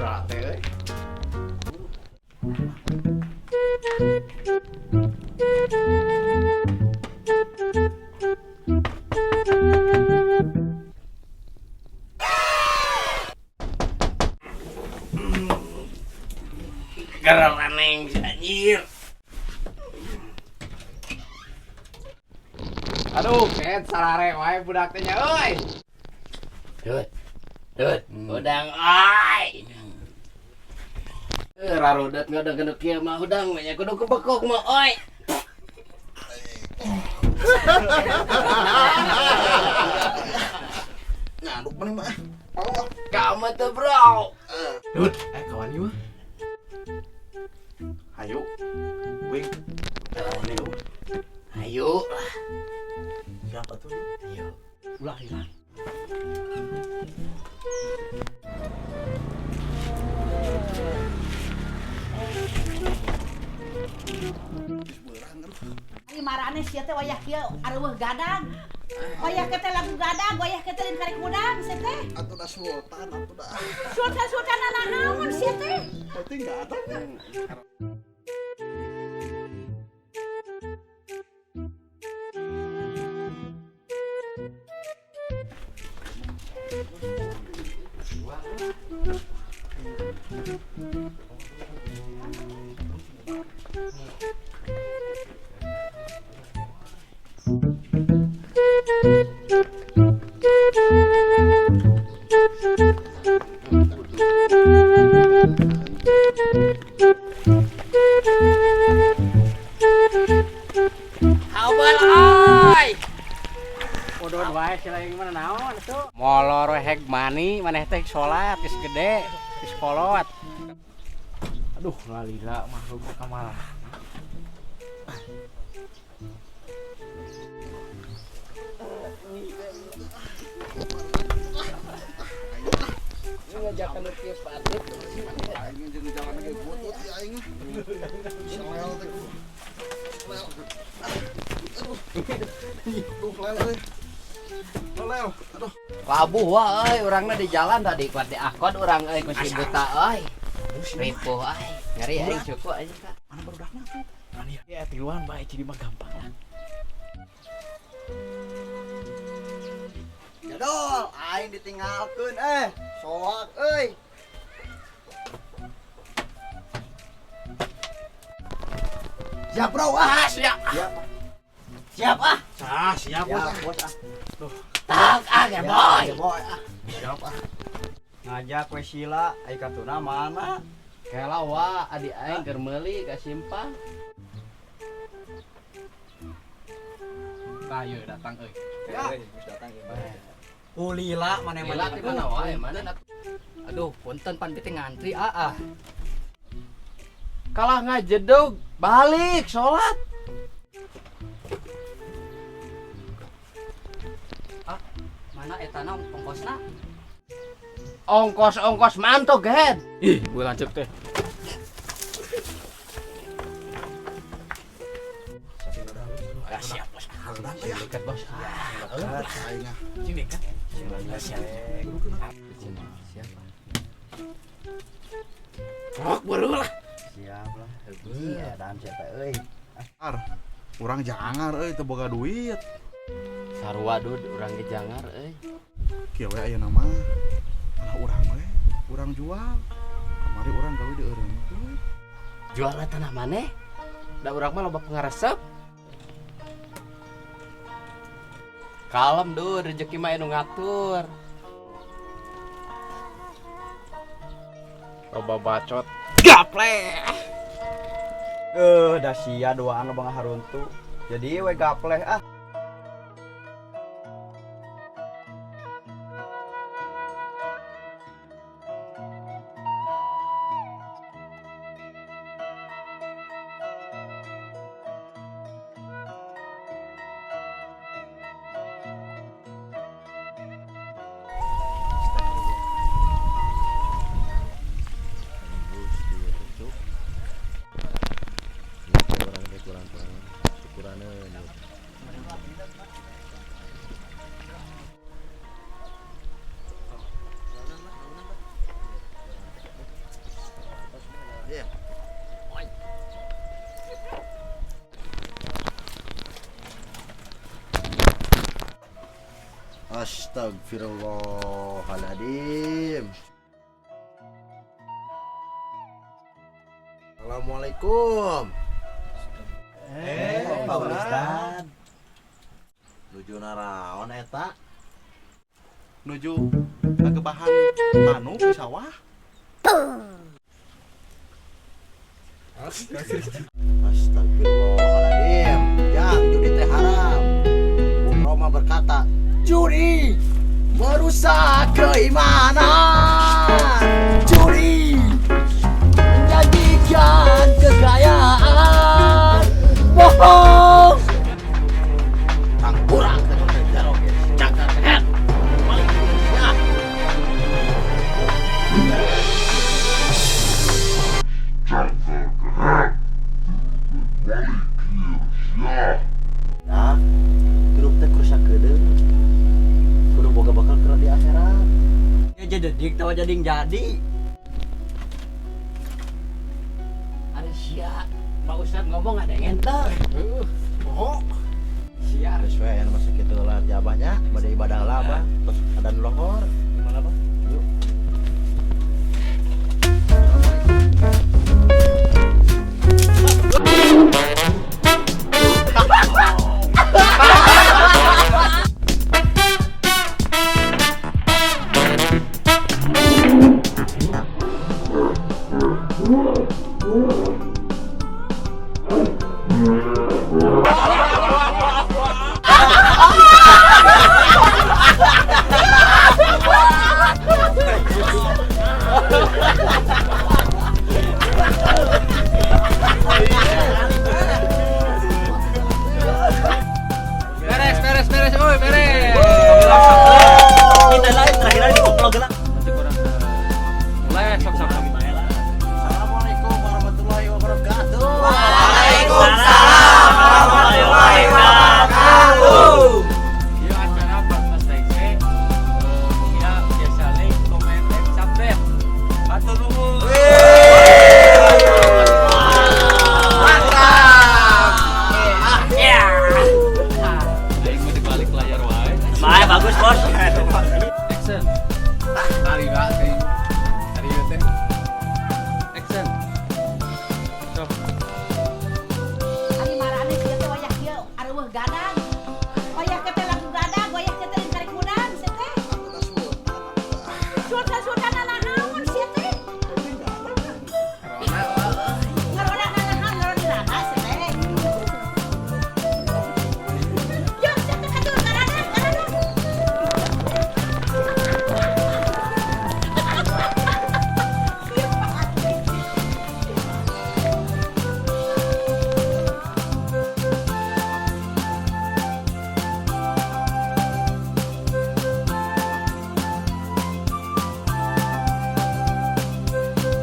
Kobra teh euy. Garaneng si anjir. Aduh, ket sarare wae budak teh nya euy. Dut. Dut, udang ai. Eh, rarudet ngadeg kieu mah udang nya kudu kebekok mah oi. Nyaduk maneh mah. Kamu tuh bro. Dut, kawan ieu mah. Hayu. Wing. Kawan ieu. Ayo lah. Siapa tuh? Ayo. Ulah hilang. Ini marane sia teh wayah kieu areueuh gadang. Wayah ke teh lagu gadang, wayah ke teh lain karek hudang sia teh. Atuh da sultan atuh da. Sultan-sultan naon sia teh? Penting gadang ya. Haubal oi. Odon wae sila yang mana naon atuh. Molor we heg mani maneh teh salat geus gede, geus kolot. Aduh, lalila makhluk ka kamar. Ngajakan nu kieu patut. Aing jeung jalan ge butut si aing. Selel teh. Selel. Aduh. Aduh, lel euy. Lel. Aduh. Labuh wah euy urangna di jalan tadi kuat di angkot urang euy ku si buta euy. Ripuh euy. Ngeri aing cukup aja ka. Mana barudakna tuh? Mana ya tiluan bae jadi mah gampang lah. Jadol, aing ditinggalkeun soak euy. Siap bro ah, Siap. siap. Siap ah. Ah, siap bos. Siap bos ah. Tak ah boy. Siap, boy ah. Siap ah. Ngajak we Sila, ai katuna mana? Kela wa adi aing keur meuli ka simpang. Tah ieu datang euy. Ya, geus datang ieu. Ulila maneh Lila di mana wae mana Aduh, punten pan teh ngantri ah. Kalah ngajedog, balik salat. Ah, mana etana ongkosna? Ongkos-ongkos mantok, Ged. Ih, gue lancip teh. Ya siap, Bos. Hareudang ya. Dekat, Bos. Aing ah. Sini dekat. Siap. Siap. Rok baru lah. Siap lah. Iya, dan siapa euy. Ar. Urang jangar euy teu boga duit. Sarua dud urang ge jangar euy. Kieu we ayeuna mah. Tanah urang we, urang jual. Kamari urang gawe di eureun. Jual tanah maneh? Da urang mah loba pangaresep. Kalem dud, rezeki mah anu ngatur. Loba bacot. Gaple. Da sia duaan loba ngaharuntu. Jadi we gapleh ah. Astagfirullahaladzim. Assalamualaikum. Pak Ustad. Nuju naraon eta? Nuju ngagebahan tanu di sawah. Astagfirullahaladzim. Jang, judi teh haram. Bung Roma berkata, judi merusak keimanan. Judi menjanjikan kekayaan. Bohong. Tangkurang jaga kehet. Balik ya. Nah, hirup teh kudu sakedeung. Kudu boga bakal keur di akhirat. Ya jadi tawa jadi jadi. Ari sia, Pak Ustad ngomong ada yang enter. Oh. Sia. Geus we aya masa kitu lah ti abahnya, bade ibadah lah abah. Terus adan lohor. Gimana, Pak? Yuk. Beres, beres, beres, oi, beres. Kita lain terakhir di vlog lah. Nanti kurang. Mulai sok sok sok. Assalamualaikum warahmatullahi wabarakatuh. Waalaikumsalam warahmatullahi wabarakatuh. Ieu acara selesai teh. Ya biasa like, komen, and subscribe. Hatur nuhun. Mantap. Aing mah dibalik layar wae. Mae bagus, Bos. Action. Tari ba teh. Tari ieu teh. Action. Sok. Ari marane sia teh wayah kieu areuweuh gadag.